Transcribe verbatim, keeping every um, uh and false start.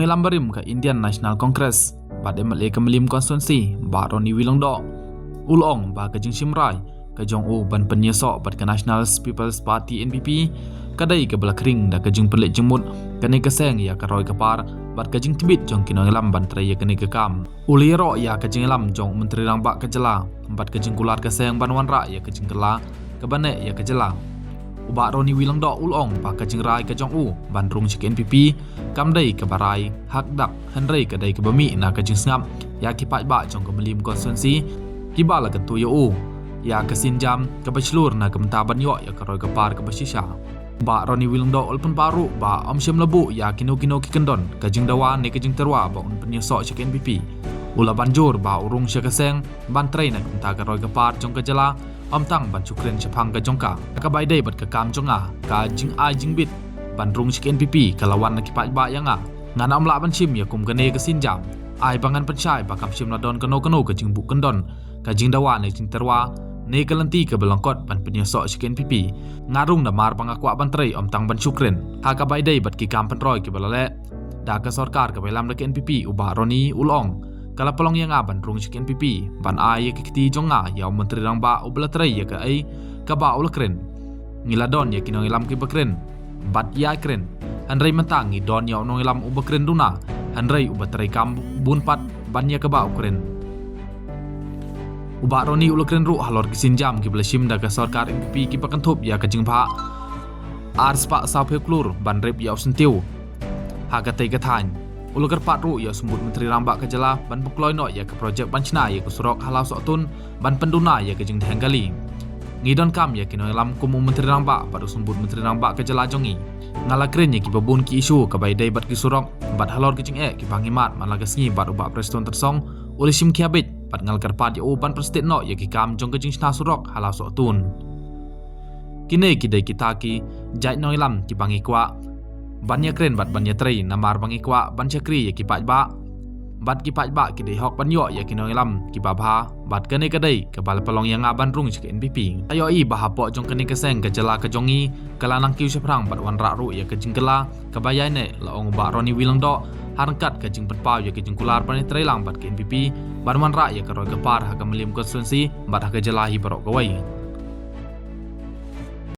Nongïalam barim ka Indian National Congress bad M L A ka Mylliem Constituency, Bah Ronnie W Lyngdoh, u la ong ba ka jingshim rai ka jong u ban pynïasoh bad ka National People's Party, N P P, ka dei kaba la khring da ka jingpynleit jingmut kane ka seng ïa ka roi ka par bad ka jingtbit jong ki nongïalam ban trei ïa kane ka kam. U la ïaroh ïa ka jingïalam jong u Myntri Rangbah ka jylla bad ka jingkular ka seng ban wanrah ïa ka jingkylla kaba neh ïa ka jylla. U Bah Ronnie W Lyngdoh u la ong ba ka jingrai ka jong u ban rung sha ka N P P kam dei kaba rai ha kaba dak, hynrei ka dei kaba mih na ka jingsngap ïa ki paidbah jong ka Mylliem Constituency kiba la kyntu ïa u ïa ka sienjam kaba shlur na ka bynta ban ïoh ïa ka roi ka par kaba shisha. U Bah Ronnie W Lyngdoh u la pynpaw ruh ba ym shym la buh ïa kino kino ki kyndon, ka jingdawa ne ka jingtyrwa ba un pynïasoh sha ka N P P. U la ban jur ba u rung sha ka seng ban trei na ka bynta ka roi ka par jong ka jylla, ym tang ban shu kren shaphang ka jong ka. Kaba ïadei bad ka kam jong nga, ka jingai jingbit ban rung sha ka N P P ka la wan na ki paidbah ïa nga. Ngan ym lah ban shim ïa kum kane ka sienjam. Ai ba ngan pynshai ba kam shym la don kano kano ka jingbuh kyndon, ka jingdawa ne jingtyrwa ne ka lynti kaba lyngkot ban pynïasoh sha ka N P P. Nga rung namar ba nga kwah ban trei, ym tang ban shu kren. Ha kaba ïadei bad ki kam pynroi kiba la leh da ka sorkar kaba ïalam da ka N P P, u Bah Ronnie u la ong, ka la pynlong ïa nga ban rung sha ka N P P ban ai ïa ka kti jong nga ïa u Myntri Rangbah uba la trei ïa kaei kaba u la kren. Ngi la don ïa ki nongïalam kiba kren bad ïai kren, hynrei mynta ngi don ïa u nongïalam uba kren duna, hynrei uba trei kam bun pat ban ïa kaba u kren. U Bah Ronnie u la kren ruh halor ki sienjam kiba la shim da ka sorkar N P P kiba kynthup ïa ka jingbhah ar spah sawphew klur ban rep ïa u syntiew ha katei ka thaiñ. U la kyrpad ruh ïa u Symbud Myntri Rangbah ka jylla ban pynkloi noh ïa ka projek ban shna ïa ka surok Halao Sohtun ban pynduna ïa ka jingdheng kali. Ngi donkam ïa ki nongïalam kum u Myntri Rangbah bad u Symbud Myntri Rangbah ka jylla jong ngi. Nga la kren ïa kiba bun ki issue kaba ïadei bad ki surok bad halor ki jingeh kiba ngi mad man la ka sngi bad u Bah Prestone Tynsong u la shim khia beit, bad nga la kyrpad ïa u ban pynstet noh ïa ki kam jong ka jingshna surok Halao Sohtun. Kine ki dei kita ki jait nongïalam kiba ngi kwah ban ïakren bad ban ïatrei, namar ba ngi kwah ban shakri ïa ki paidbah bad ki paidbah ki dei hok ban ïoh ïa ki nongïalam kiba bha, bad kane ka dei kaba la pynlong ïa nga ban rung sha ka N P P. Nga ïohi ba hapoh jong kane ka seng ka jylla ka jong ngi ka la nang kiew shaphrang bad wanrah ruh ïa ka jingkylla kaba ïaineh, la ong u Bah Ronnie W Lyngdoh, ha ryngkat ka jingpynpaw ïa ka jingkular ban ïatrei lang bad ka N P P ban wanrah ïa ka roi ka par ha ka Mylliem Constituency bad ha ka jylla hi baroh kawei.